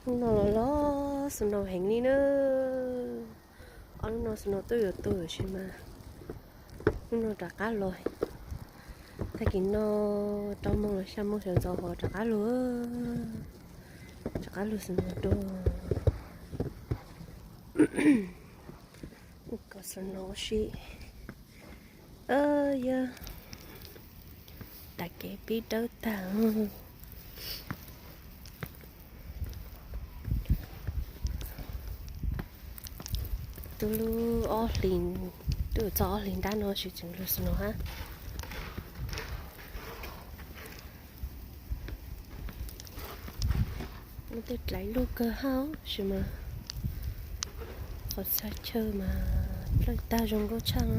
Hnub no los los snow heev li na. Ob hnub no snow twb yuav tu tab sis mas hnub no rov qab los. Tag kis no rau moos los xya moos sawv ntxov ho rov qab los, rov qab los snow dua. Kom snow si. Yog tas kev pib dawb tag. Twb lub ob hlis, twb txog ob hlis nrab no tsis tseem los snow hab. Muaj tej dlaim lug kawg hab tab sis mas qhov txhia chaw mas dlawb tag zoo nkauj tshaj.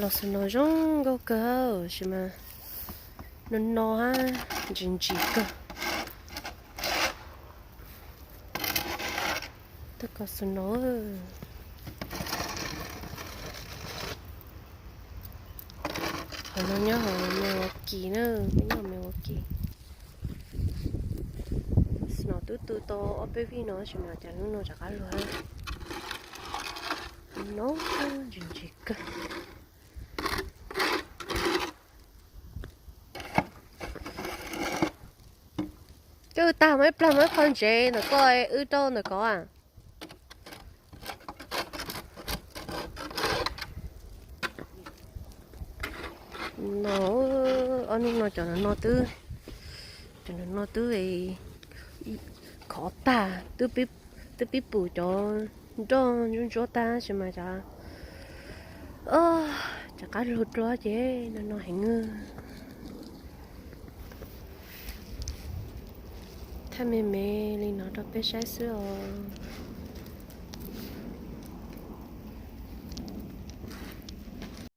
Los snow zoo nkauj kawg tab sis mas no no hab ntsim ntsim kawg. Tuaj kov snow. Qhov no nyob hauv Milwaukee na, peb nyob Milwaukee. Snow twb tu tau ob peb vij no tab sis mas cas hnub no rov qab luag. No ntsim ntsim kawg. Coj wb tag muaj ib plag muaj ib qho ntsev ntawm koj wb rau ntawm kov a. No, ob hnub no cov no twb, cov no twb khov tag, twb pib pum cov nroj ntsuab ntsuab tag tab sis mas cov, cov qab lug dlua ces no no heev. Thaij me me li no rau peb saib xwb os.